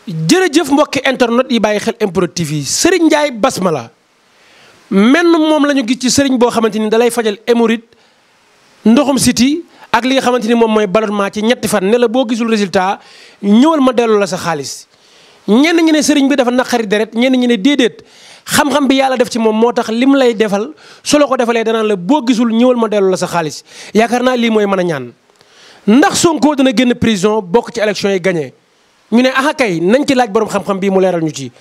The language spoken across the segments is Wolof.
jërëjëf mbokki internet yi bàyyi xel MPROD TV Serigne Ndiaye Basmala menn moom la ñu gis ci Serigne boo xamante ni dalay fajal hémorroïde ndoxum siti ak li nga xamante ni moom mooy ballonnement ci ñetti fan ne la boo gisul résultat ñëwal ma delloo la sa xaalis ñenn ñi ne Serigne bi dafa naqari deret ñenn ñi ne déedéet xam-xam bi yàlla def ci moom moo tax lim lay defal su la ko defalee danaan la boo gisul ñëwal ma delloo la sa xaalis yaakaar naa lii mooy mën a ñaan ndax Sonko dana génn prison bokk ci élection yi gagné. ñu ne ah kay nañ ci laaj borom xam-xam bii mu leeral ñu ci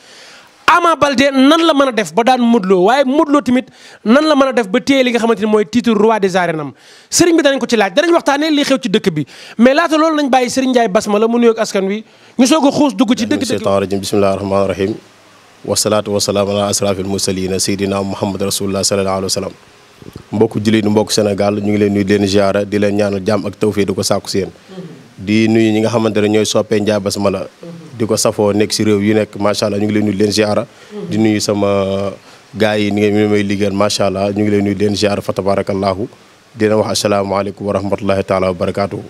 Ama Baldé nan la mën a def ba daan Modou Lo waaye Modou Lo tamit nan la mën a def ba téye li nga xamante ni mooy titre roi des arènes am sëriñ bi danañ ko ci laaj danañ waxtaanee li xew ci dëkk bi mais laata loolu nañ bàyyi Serigne Ndiaye Basmala mu nuyoog askan wi ñu soog a xuus dugg ci dëkk dëkk bismillahi rahmaani rahim wasalaatu wasalaam ala asrafil mursalina seydina muhammad rasulullah sallallahu alayhi wa sallam mbokku jullit mbokku Sénégal ñu ngi leen nuyu di leen ziara di leen ñaanal jàmm ak tawfiq di ko sàkku si yéen di nuyu ñi nga xamante ne ñooy soppee Ndiaye Basmala di ko safoo nekk si réew yu nekk macha allah ñu ngi leen nuyu di leen ziara di nuyu sama gars yi ni ngeen may liggéeyal macha allah ñu ngi leen nuyu di leen ziara fa tabarakallahu di leen wax asalaamaaleykum wa rahmatullahi taala wa barakaatuhu.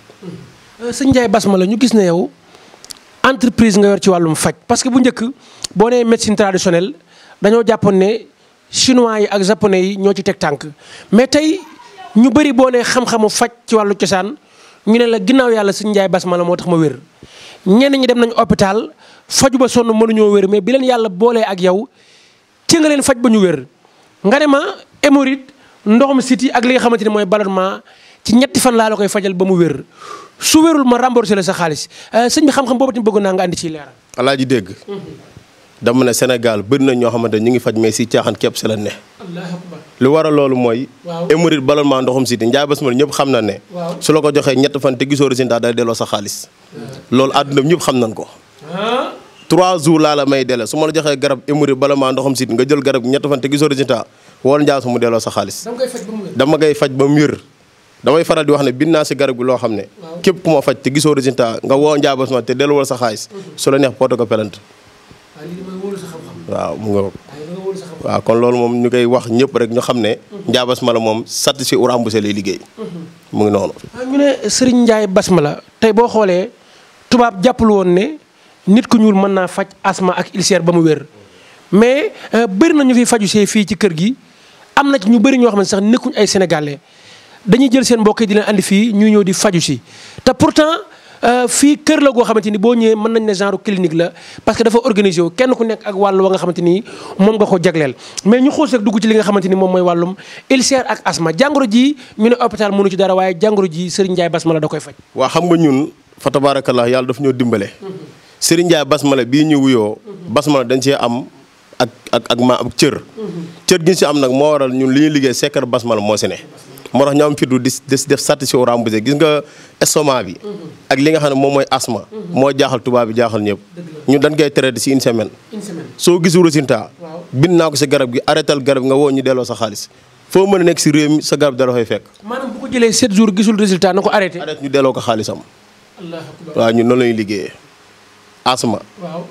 sëñ Ndiaye Basmala ñu gis ne yow entreprise nga yor ci wàllum faj parce que bu njëkk boo nee médecine traditionnelle dañoo jàppoon ne chinois yi ak japonais yi ñoo ci teg tànk mais tey ñu bëri boo nee xam-xamu faj ci wàllu cosaan ñu ne la ginnaaw yàlla sëñ Ndiaye Basmala moo tax ma wér ñenn ñi dem nañu hôpital faju ba sonn mënuñoo wér mais bi leen yàlla boolee ak yow ci nga leen faj ba ñu wér nga ne ma hémorroïde ndoxum siti ak li nga xamante ni mooy ballonnement ci ñetti fan laa la koy fajal ba mu wér su wérul ma remboursé la sa xaalis sëñ bi xam-xam boobu tamit bëgg naa nga andi ciy leeral. alaaji dégg dama ne Sénégal bëri na ñoo xamante ñu ngi faj mais si caaxaan képp si la ne. lu waral loolu mooy. hémorroïde ballonnement ndoxum siti Ndiaye Basmala ñëpp xam na ne. su la ko joxee ñett fan te gisoo résultat day delloo sa xaalis. loolu àdduna bi ñëpp xam nañ ko. 3 jours laa la may delloo su ma la joxee garab hémorroïde ballonnement ndoxum siti nga jël garab ñett fan te gisoo résultat wala Ndiaye mu delloo sa xaalis. dama koy faj ba mu wér. damay faral di wax ne bind naa si garab gi loo xam ne. képp ku ma faj te gisoo résultat nga woo Ndiaye Basmala te delloo sa xaalis. su la neex porte ko pelante. waaw mu nga waaw kon loolu moom ñu koy wax ñëpp rek ñu xam ne Ndiaye Basmala moom satisfait ou remboursé lay liggéey mu ngi noonu. ñu ne Serigne Ndiaye Basmala tey boo xoolee tubaab jàppul woon ne nit ku ñuul mën naa faj asma ak ulcère ba mu wér mais bëri na ñu fi faju see fii ci kër gi am na ci ñu bëri ñoo xam ne sax nekkuñ ay sénégalais dañuy jël seen mbokk yi di leen andi fii ñuy ñëw di faju si te pourtant fii kër la goo xamante ni boo ñëwee mën nañ ne genre clinique la parce que dafa organisé wu kenn ku nekk ak wàll wa nga xamante ni moom nga ko jagleel mais ñu xool rek dugg ci li nga xamante ni moom mooy wàllum ulcère ak asma jàngoro ji ñu ne hôpital mënu ci dara waaye jàngoro ji Serigne Ndiaye Basmala da koy faj. waa xam nga ñun fa tabarakallah yàlla daf ñoo dimbale. Serigne Ndiaye Basmala bii ñu wuyoo. Basmala dañ cee am ak cër. cër gi ñu si am nag moo waral ñun li ñuy liggéey secret Basmala moo si ne. moo tax ñu am fitu di def satisfait au remboursé gis nga estomac bi ak li nga xam ne moom mooy asma moo jaaxal tubaab bi jaaxal ñëpp ñun dañ koy traité si une semaine soo gisul résultat bind naa ko si garab gi arrêtal garab nga woo ñu delloo sa xaalis foo mën a nekk si réew mi sa garab dara fay fekk maanaam bu ko jëlee 7 jours gisul résultat na ko arrêté ñu delloo ko xaalisam waaw ñun noonu la ñuy liggéeyee asma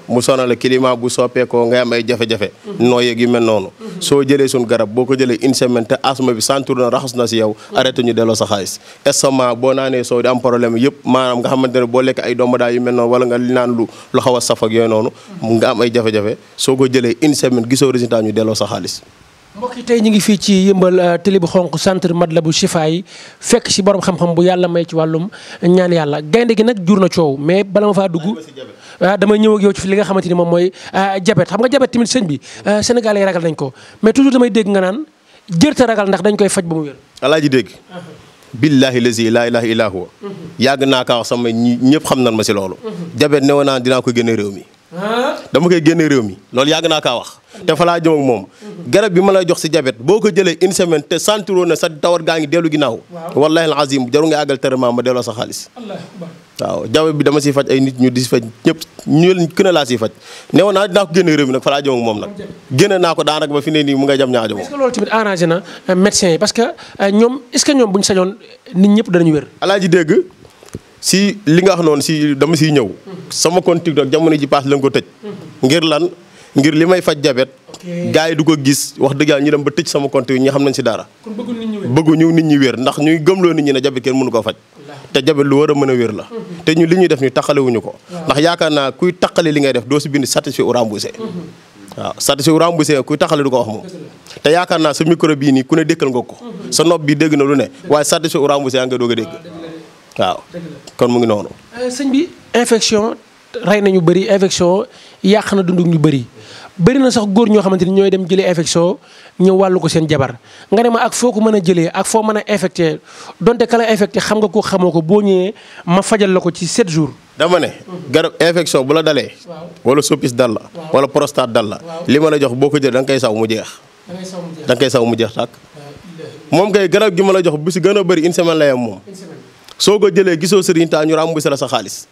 mu sonal la climat bu soppeekoo ngay am ay jafe-jafe noo yeeg yu mel noonu soo jëlee suñ garab boo ko jëlee une semaine te asma bi sentir na raxas na si yow arrêté ñu delloo sa xaalis estomac boo naanee soo di am problème yëpp maanaam nga xamante ne boo lekk ay doomu daal yu mel noonu wala nga naan lu xaw a saf ak yooyu noonu nga am ay jafe-jafe soo ko jëlee une semaine gisoo résultat ñu delloo sa xaalis mbokk yi tey ñu ngi fii ci yëmbal télé bu xonq centre Matlaboul Chifa yi fekk si borom xam-xam bu yàlla may ci wàllum ñaan yàlla gaynde gi nag jur na coow mais bala ma faa dugg damay ñëw ak yow ci li nga xamante ni moom mooy diabète xam nga diabète tamit sëñ bi sénégalais yi ragal nañ ko mais toujours damay dégg nga naan jërta ragal ndax dañ koy faj ba mu wér alaaji dégg billahi lazi laa ilaaha illaa huwa yàgg naa kaa wax sama ñëpp xam nan ma si loolu diabète newoon naa dinaa ko génne réew mi dama koy génne réew mi loolu yàgg naa kaa wax te fa laa jëm ak moom garab bi ma lay jox si diabète boo ko jëlee une semaine te sentiroo na sa tawar gaa ngi dellu ginnaaw wallahi al azim jaru nga àggal traitement ma delloo sa xaalis waaw diabète bi dama siy faj ay nit ñu di si faj ñëpp ñu kën a laa siy faj newoon naa dinaa ko génne réew mi nag fa laa jëm ak moom nag génne naa ko daanaka ba fi ne nii mu ngay jam ñaajo moom est-ce que loolu tamit arrangé na médecins yi parce que ñoom est-ce que ñoom bu ñu sañoon nit ñëpp danañu wér alaaji dégg si li nga wax noonu si dama siy ñëw sama compte TikTok jamono ji paas la nga ko tëj ngir lan ngir li may faj diabète gars yi du ko gis wax dëgg yàlla ñu dem ba tëj sama compte yi ñi xam nañ si dara bëgguñu nit ñi wér ndax ñuy gëmloo nit ñi ne diabète kenn mënu koo faj te jabet lu war a mën a wér la te ñu li ñuy def ñu taqalewuñu ko ndax yaakaar naa kuy taqale li ngay def doo si bind satisfait ou remboursé waaw satisfait ou remboursé kuy taqale du ko wax moom te yaakaar naa sa micro bii nii ku ne dékkal nga ko sa nopp bi dégg na lu ne waaye satisfait ou remboursé yaa nga doog a dégg waaw kon mu ngi noonu sëñ bi infection rey nañu bëri infection yàq na dundug ñu bëri na sax góor ñoo xamante ni ñooy dem jëlee infection ñëw wàllu ko seen jabar nga ne ma ak foo ko mën a jëlee ak foo mën a infecté donte ka la infecté xam nga ko xamoo ko boo ñëwee ma fajal la ko ci 7 jours. dama ne garab infection bu la dalee wala soppis dal la wala prostate dal la li ma la jox boo ko jëlee da nga koy saw mu jeex da nga koy saw mu jeex tàkk moom kay garab gi ma la jox bu si gën a bëri une semaine la yam moom soo ko jëlee gisoo sëriñ ta ñu remboursé la sa xaalis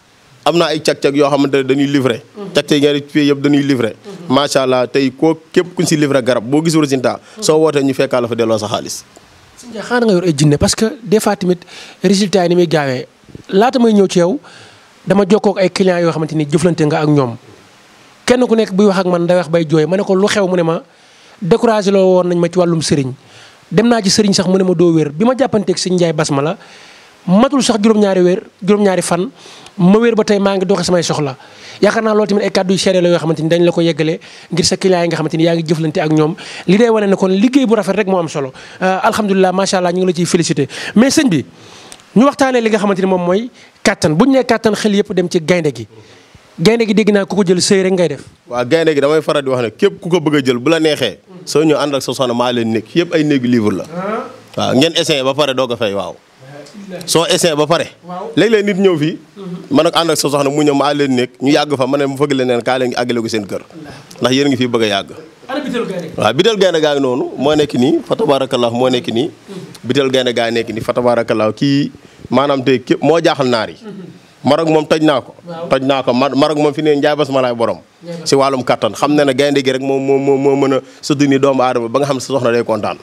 am naa ay cag-cag yoo xamante ne dañuy livré cag-cag yi ngeen fii yëpp dañuy livré macha allah tey koo képp kuñ si livré garab boo gisul résultat soo wootee ñu fekkaa la fa delloo sa xaalis sëñ Ndiaye xanaa nga yor ay jinne parce que des fois tamit résultat yi ni muy gaawee laata may ñëw ci yow dama jokkoo ak ay clients yoo xamante ni jëflante nga ak ñoom kenn ku nekk buy wax ak man day wax bay jooy ma ne ko lu xew mu ne ma découragé loo woon nañ ma ci wàllum sëriñ dem naa ci sëriñ sax mu ne ma doo wér bi ma jàppanteeg sëñ Ndiaye Basmala matul sax juróom-ñaari fan ma wér ba tey maa ngi doxe samay soxla yaakaar naa loolu tamit ay kàddu yu seede la yoo xamante ni dañ la ko yeggalee ngir sa client yi nga xamante ni yaa ngi jëflante ak ñoom li day wane ne kon liggéey bu rafet rek moo am solo alhamdulilah macha allah ñu ngi la ciy félicité mais sëñ bi ñu waxtaanee li nga xamante ni moom mooy kattan bu ñu nee kattan xel yëpp dem ci gaynde gi dégg naa ku ko jël sëy rek ngay def waaw gaynde gi damay faral di wax ne képp ku ko bëgg a jël bu la neexee soo ñëw ànd ak sa soxna maa leen nekk yëpp ay néegu livre la waaw ngeen essayé ba pare doo ko fay waaw soo essayé ba pare léeg-léeg nit ñëw fii man ak ànd ak sa soxna mu ñëw maa leen nekk ñu yàgg fa ma ne mu fëgg leen kaa leen ngi àggale ko seen kër ndax yéen ngi fii bëgg a yàgg waaw bitel gaynde gaa ngi noonu moo nekk nii fa tabarakallah moo nekk nii bitel gaynde gaa nekk nii fa tabarakallah kii maanaam tey képp moo jaaxal naar yi Maroc moom toj naa ko Maroc moom fi ne Ndiaye Basmala borom si wàllum kattan xam ne ne gaynde gi rek moo mën a soutenir doomu aadama ba nga xam ne sa soxna day kontaan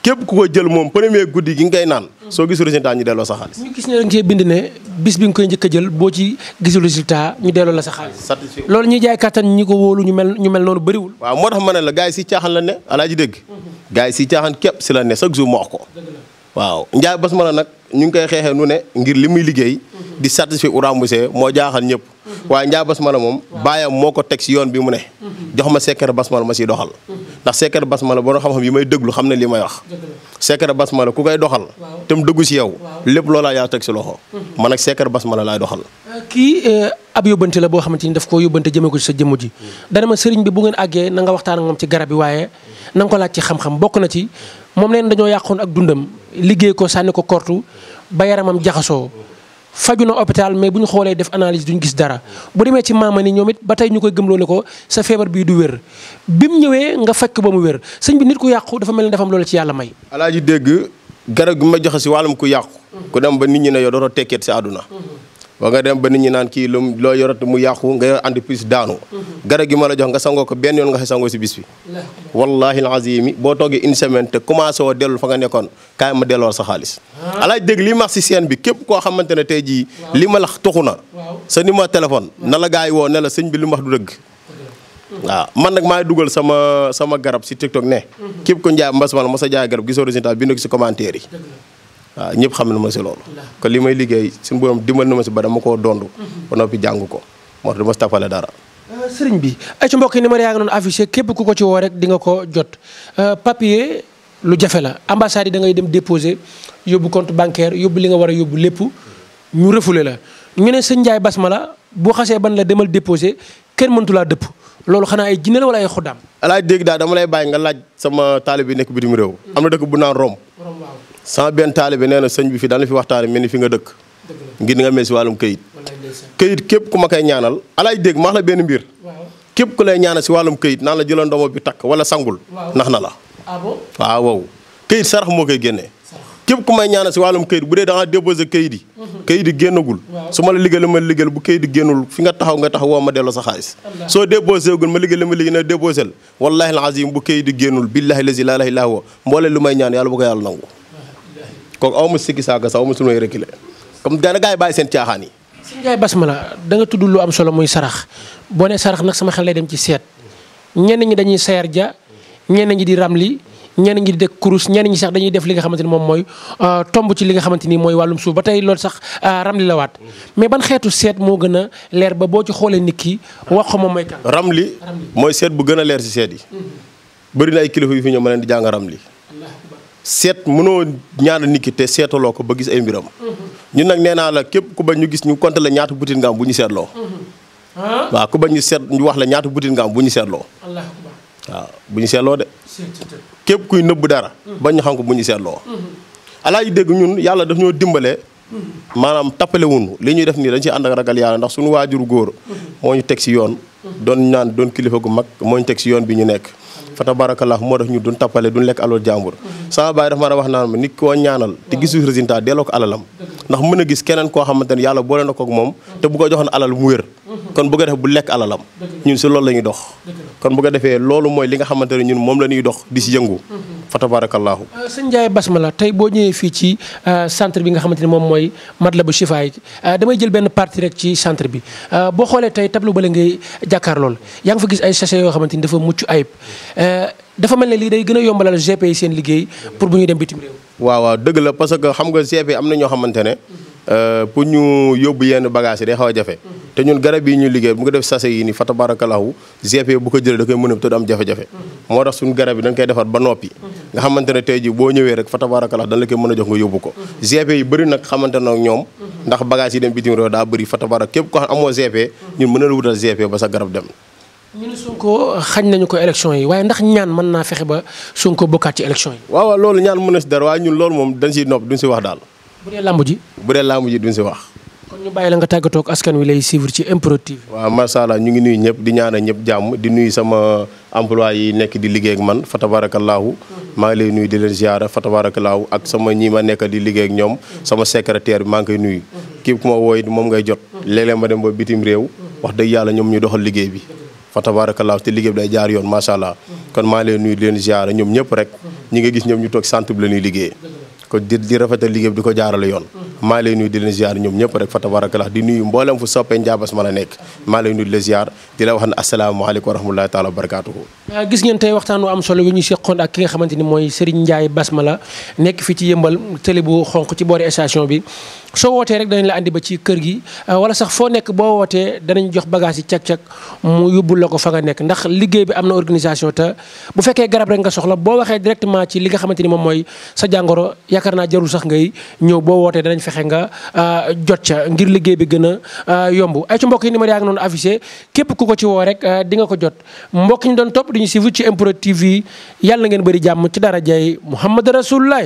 képp ku ko jël moom premier guddi gi nga koy naan soo gisul résultat ñu delloo sa xaalis ñu gis ne da nga cee bind ne bis bi nga koy njëkk a jël boo ci gisul résultat ñu delloo la sa xaalis loolu ñuy jaay kattan ñi ko wóolu ñu mel noonu bëriwul waaw moo tax ma ne la gars yi si caaxaan la ne alaaji dégg gars yi si caaxaan képp si la ne chaque jour mu wax ko waaw Ndiaye Basmala nag ñu ngi koy xeexee nu ne ngir li muy liggéey di certifié ou remboursé moo jaaxal ñëpp waaye Ndiaye Basmala moom baayam moo ko teg si yoon bi mu ne jox ma secret Basmala ma siy doxal ndax secret Basmala boo xam-xam yi may déglu xam ne li may wax secret Basmala ku koy doxal te mu dëggu si yow lépp loolaa yaa teg si loxo man ak secret Basmala laay doxal kii ab yóbbante la boo xamante ni daf koo yóbbante jëmee ko ci sa jëmm ji dana ma sëriñ bi bu ngeen àggee na nga waxtaan ak moom ci garab yi waaye na nga ko laaj ci xam-xam bokk na ci moom leen dañoo yàqoon ak dundam liggéey ko sànni ko kortu ba yaramam jaxasoo faju na hôpital mais bu ñu xoolee def analyse duñ gis dara bu demee ci maama ni ñoom it ba tey ñu koy gëmloo ne ko sa feebar bii du wér bi mu ñëwee nga fekk ba mu wér sëñ bi nit ku yàqu dafa mel ni dafa am loolu ci yàlla may alaaji dégg garab gi ma joxe si wàllum ku yàqu ku dem ba nit ñi ne yow dootoo tekkeet si àdduna wa nga dem ba nit ñi naan kii loo yorati mu yàqu nga yor entreprise daanu garab gi ma la jox nga sangoo ko benn yoon nga sangoo si bis bi wallahi alazim boo toogee une semaine te commencé woo dellu fa nga nekkoon kaay ma delloo sa xaalis alaaj dégg li max si scène bi képp koo xamante ne tey jii li ma la toxu na sa numéro téléphone na la gars yi woo ne la sëñ bi li mu wax du dëgg waaw man nag maay dugal sama garab si TikTok ne képp ko Ndiaye Basmala ma sa jaay garab gisoo résultat bind ko si commentaire yi waaw ñëpp xam na ma si loolu kon li may liggéey suñu borom dimbal na ma si ba dama koo dondu ba noppi jàng ko moo tax dama si tafale dara sëriñ bi ay ci mbokk yi numéro yaa ngi noonu affiché képp ku ko ci woo rek di nga ko jot papier lu jafe la ambassade yi da ngay dem déposer yóbbu compte bancaire yóbbu li nga war a yóbbu lépp ñu refoulé la ñu ne sëñ Ndiaye Basmala boo xasee ban la demal déposer kenn mëntu laa dëpp loolu xanaa ay jinne la wala ay xuddaam alaaj dégg daal dama lay bàyyi nga laaj sama taalib bi nekk bitim réew am na dëkk bu naan Rome sama benn taalibe nee na sëñ bi fi daan la fi waxtaane mel ni fi nga dëkk ngir nga mel si wàllum këyit képp ku ma koy ñaanal alaaj dégg maax la benn mbir képp ku lay ñaanal si wàllum këyit naan la jëloon ndomo bi takk wala sangul nax na la waaw wow këyit sarax moo koy génnee képp ku may ñaanal si wàllum këyit bu dee da nga déposé këyit yi génnagul su ma la liggéey ma liggéeyal bu këyit yi génnul fi nga taxaw woo ma delloo sa xaalis soo déposé gul ma liggéey ma liggéey na déposé wallahi alazim bu këyit yi génnul billahi lazi la ilaha illa huwa mboole lu may ñaan yàlla bu ko yàlla nangu kooku aw ma sikki saaka sax aw ma su may reculé comme gars yi bàyyi seen caaxaan yi sëñ Ndiaye Basmala da nga tudd lu am solo muy sarax boo nee sarax nag sama xel lay dem ci seet ñenn ñi dañuy sayar ja ñenn ñi di ramli ñenn ñi di def kurus ñenn ñi sax dañuy def li nga xamante ni moom mooy tomb ci li nga xamante ni mooy wàllum suuf ba tey loolu sax ramli la waat mais ban xeetu seet moo gën a leer ba boo ci xoolee nit ki wax ko moom mooy kan. ramli mooy seet bu gën a leer si seet yi. bëri na ay kilifa yu fi ñëw ma leen di jàng ramli. seet mënoo ñaanal nit ki te seetaloo ko ba gis ay mbiram. ñun nag nee naa la képp ku bañ ñu gis ñu compter la ñaata butit nga am bu ñu seetloo. waaw ku bañ ñu wax la ñaata butit nga am bu ñu seetloo. waaw bu ñu seetloo de. képp kuy nëbb dara. bañ ñu xam ko bu ñu seetloo. alaa yi dégg ñun yàlla daf ñoo dimbale. maanaam tappale wuñu li ñuy def nii dañ ci ànd ak ragal yàlla ndax suñu waajuru góor. moo ñu teg si yoon. doon kilifa gu mag moo ñu teg si yoon bi ñu nekk. fa tabarakallah moo tax ñu duñ tappale duñ lekk alal jàmbur. sama baay dafa ma wax naan ma nit koo ñaanal te gisul résultat delloo ko alalam. ndax mën a gis keneen koo xamante ne yàlla boole na ko ak moom te bu ko joxoon alal mu wér. kon bu ko def bu lekk alalam. ñun si loolu la ñuy dox. kon bu ko defee loolu mooy li nga xamante ne ñun moom la ñuy dox di si yëngu. fa tabarakallahu. sëñ Ndiaye Basmala tey boo ñëwee fii ci centre bi nga xamante ne moom mooy Matlaboul Chifaay damay jël benn partie rek ci centre bi boo xoolee tey tableau ba la ngay jàkkaar lool yaa ngi fa gis ay sachet yoo xamante ni dafa mucc ayib dafa mel ne lii day gën a yombalal GP yi seen liggéey pour bu ñuy dem bitim réew. waaw dëgg la parce que xam nga GP am na ñoo xamante ne pour ñu yóbbu yenn bagages yi day xaw a jafe. te ñun garab yi ñu liggéey bu nga def sachet yi nii fa tabarakallahu GP bu ko jëlee da koy mën a te du am jafe-jafe. moo tax suñu garab yi dañ koy defar ba noppi. nga xamante ne tey ji boo ñëwee rek fa tabarakallahu dañ la koy mën a jox nga yóbbu ko. GP yi bëri nag xamante ne ak ñoom. ndax bagages yi dem bitim réew daa bëri fa tabarak képp ko xam amoo GP ñun mën a la wutal GP ba sa garab dem. ñu ne Sonko xañ nañu ko élection yi waaye ndax ñaan mën naa fexe ba Sonko bokkaat ci élection yi. waaw loolu ñaan mën na si dara waaye ñun loolu moom dañ siy nopp duñ si wax daal. bu dee làmb ji. duñ si wax. kon ñu bàyyi la nga tàggatoo ak askan wi lay suivre ci MPROD TV. waaw macha allah ñu ngi nuyu ñëpp di ñaanal ñëpp jàmm di nuyu sama emploi yi nekk di liggéey ak man fa tabarakallahu maa ngi lay nuyu di leen ziara fa tabarakallahu ak sama ñi ma nekk di liggéey ak ñoom sama secrétaire bi maa ngi koy nuyu. képp ku ma wooy moom ngay jot léeg-léeg ma dem ba bitim réew wax dëgg yàlla ñoom ñu doxal liggéey bi fa tabarakallah te liggéey bi day jaar yoon macha allah kon maa leen nuyu di leen ziara ñoom ñëpp rek ñi nga gis ñoom ñu toog centre bi la ñuy liggéey kon di rafetal liggéey bi di ko jaarale yoon maa leen nuyu di leen ziar ñoom ñëpp rek fa tabarakallah di nuyu mboolem fu soppee Ndiaye Basmala nekk maa leen nuyu di la ziar di la wax ne asalaamaaleykum wa rahmatulahi taala wa barakaatuhu. gis ngeen tey waxtaan wu am solo wi ñu seqoon ak ki nga xamante ni mooy Serigne Ndiaye Basmala nekk fii ci yëmbal télé bu xonq ci boori station bi soo wootee rek danañ la andi ba ci kër gi wala sax foo nekk boo wootee danañ jox bagage yi cag-cag mu yóbbul la ko fa nga nekk ndax liggéey bi am na organisation te bu fekkee garab rek nga soxla boo waxee directement ci li nga xamante ni moom mooy sa jàngoro yaakaar naa jarul sax ngay ñëw boo wootee danañ fexe nga jot ca ngir liggéey bi gën a yomb ay ci mbokk yi numéro yaa ngi noonu affiché képp ku ko ci woo rek di nga ko jot mbokk ñu doon topp di ñu suivre ci MPROD TV yàlla na ngeen bëri jàmm ci dara jay Muhammad Rasulullah